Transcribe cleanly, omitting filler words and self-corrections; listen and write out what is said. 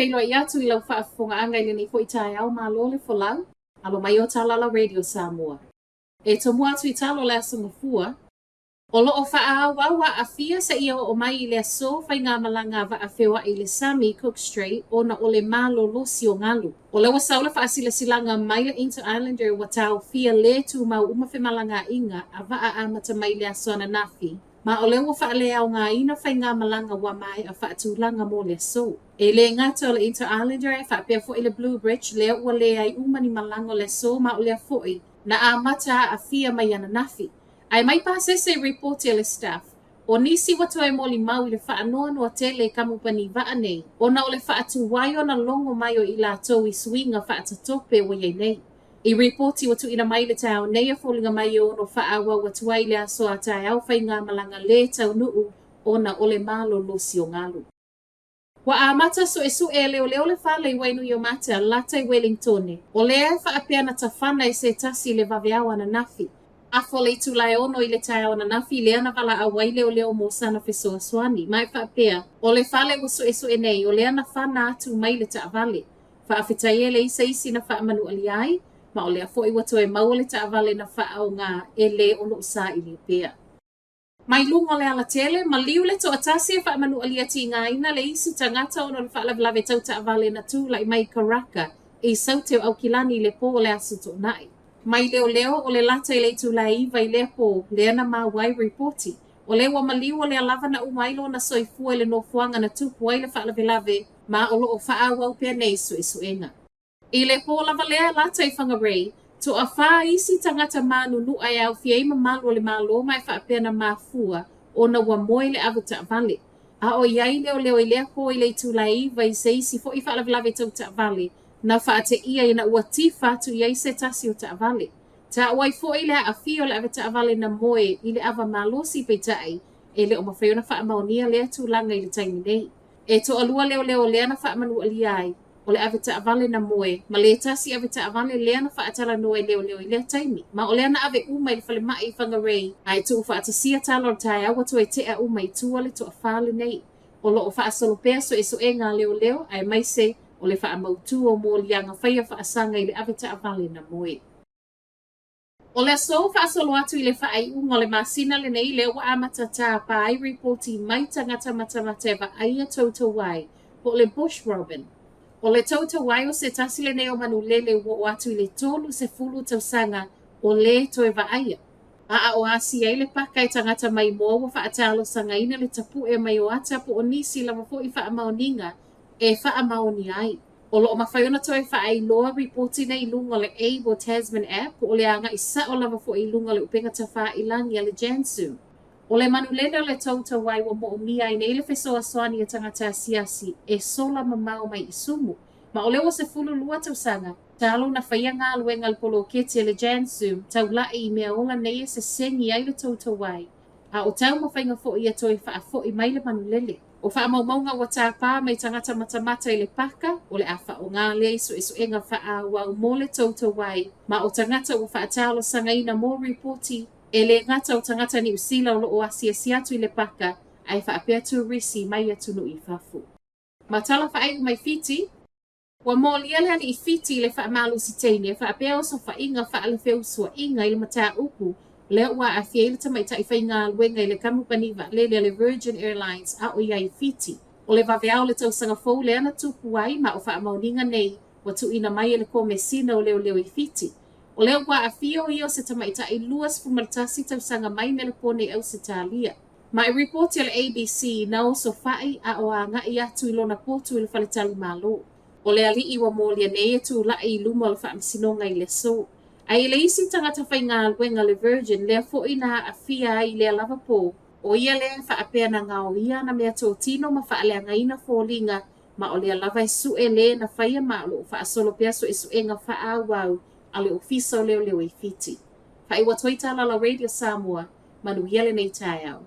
faafeiloai atu i lau faafofogaaga i lenei foi taeao malo le folau, alo mai o Talala Radio Samoa. E tomua atu i talo o le Aso Gafua, O lo o faaauau aafia seia oo mai i le aso faigamalaga a vaa feoai i le sami i Cook Strait ona o le malolosi o galu. O lea ua sau le faasilasilaga mai le Interislander ua taofia le tumau uma femalagaaiga a vaa amata mai i le aso ananafi, ma o lea ua faaleaogaina faigamalaga ua maea faatulaga mo le aso. E le gata o le Interislander ae faapea foi le Blue Bridge lea ua leai uma ni malaga o le aso ma o lea foi na amata aafia mai ananafi. Ae mai pasese i ripoti a le Stuff, o nisi ua toe molimau i le faanoanoa tele i kamupani vaa nei ona o le faatuai ona logo mai o i latou i suiga faatatope ua i ai nei. I ripoti ua tuuina mai i le taeao nei e foliga mai e ono faaauau atu ai le aso a taeao faigamalaga lē taunuu ona o le malolosi o galu. Ua amata suesue e leoleo le fale i Wainuiomata, lata i Welingtone. O lea e faapea na tafana e se tasi i le vaveao ananafi. Afa le itula e ono i le taeao ananafi lea na valaau ai leoleo mo sana fesoasoani, ma e faapea, o le fale ua suesue nei, o lea na fana atu mai le taavale. Faafetai e leai se isi na faamanualia ai, ma o lea foi ua toe maua le taavale na faaaoga e le o lo o sailia pea. Mai luga o le alatele, maliu le toatasi e faamanualia tigaina le isi tagata ona o le faalavelave tau taavale na tulai mai i Karaka i Saute o Aukilani i le pō o le Aso Toonai. Mai leoleo o le lata i le itula e 9 i lea pō, lea na maua ai ripoti, o lea ua maliu o lea lava na uma ai lona soifua i le nofoaga na tupu ai le faalavelave ma o lo o faaauau pea nei suesuega. I le pō lava lea e lata i Whangarei, toafā isi tagata mānunuʻa e aofia ai mamalu o le Malo ma e faapea na mafua ona ua moe le ave taavale. A o i ai leoleo i lea pō i le itula e 9 i se isi foi faalavelave tau taavale na faateia ina ua tifa atu i ai se tasi o taavale. Taua ai foi le aafia o le ave taavale na moe i le ava malosi peitai e le o mafai ona faamaonia lea tulaga i le taimi nei. E toalua leoleo lea na faamanualia ai, o le avetaavale na moe, ma le tasi avetaavale lea na faatalanoa e leoleo i lea taimi, ma o lea na ave uma i le falemai i Whangarei, ae tuufaatasia tala o le taeao ua toe tea uma i tua le toafā lenei. O lo o faasolo pea suesuega a leoleo aemaise o le faamautu o moliaga faia faasaga i le avetaavale na moe. O le aso faasolo atu i le faaiuga o le masina lenei lea ua amata tāpā ai ripoti mai tagata matamata e vaaia toutou ai po o le bush robin. O le toutou ai o se tasi lenei o manu lele ua oo atu i le 30 tausaga o lē toe vaaia. A a o asia ai le paka e tagata maimoa ua faatalosagaina le tapu'e mai o ata po o nisi lava foi faamaoniga e faamaonia ai. O lo o mafai ona toe faailoa ripoti nei i luga o le Able Tasman App po o le agai sao lava foi i luga o le upega tafāilagi a le JANSU. O le manu lele o le toutou ai ua moomia ai nei le fesoasoani a tagata asiasi e sola mamao mai i Sumu. Ma o lea ua 12 tausaga, talu na faia galuega a le poloketi a le JANSU taulai i mea ola nei e sesegi ai le toutou ai, a o taumafaiga foi ia toe faafoi mai le manu lele. O faamaumauga ua tāpā mai tagata matamata i le paka, o le a faaaoga lea i suesuega faaauau mo le toutou ai, ma o tagata ua faatalosagaina mo ripoti, e le gata o tagata Niu Sila o lo o asiasi atu i le paka, ae faapea turisi mai atunuu i fafo. Ma tala faaiu mai Fiti, Ua molia le alii Fiti i le faamalosi teine faapea osofaiga faalefeusuaiga i le mataupu lea ua aafia ai le tamaitai faigaluega i le kamupani vaalele a le Virgin Airlines a o i ai i Fiti. O le vaveao o le tausaga fou lea na tupu ai ma o faamaoniga nei ua tuuina mai e le Komesina o Leoleo i Fiti. O lea ua aafia o ia o se tamaitai 21 tausaga mai Melepone i Ausetalia. Ma i ripoti a le ABC, na osofai a o agai atu i lona potu i le faletalimalo. O le alii ua molia nei e tulai i luma o le faamasinoga i le aso. Ae i le isi tagata faigaluega le Virgin lea foi na aafia ai i lea lava pō, o ia lea e faapea na gaoia ana meatotino ma faaleagaina foliga ma o lea lava e sue lē na faia ma o lo o faasolo pea suesuega faaauau a le Ofisa o Leoleo i Fiti. Faaiu atu ai Talala Radio Samoa, manuia lenei taeao.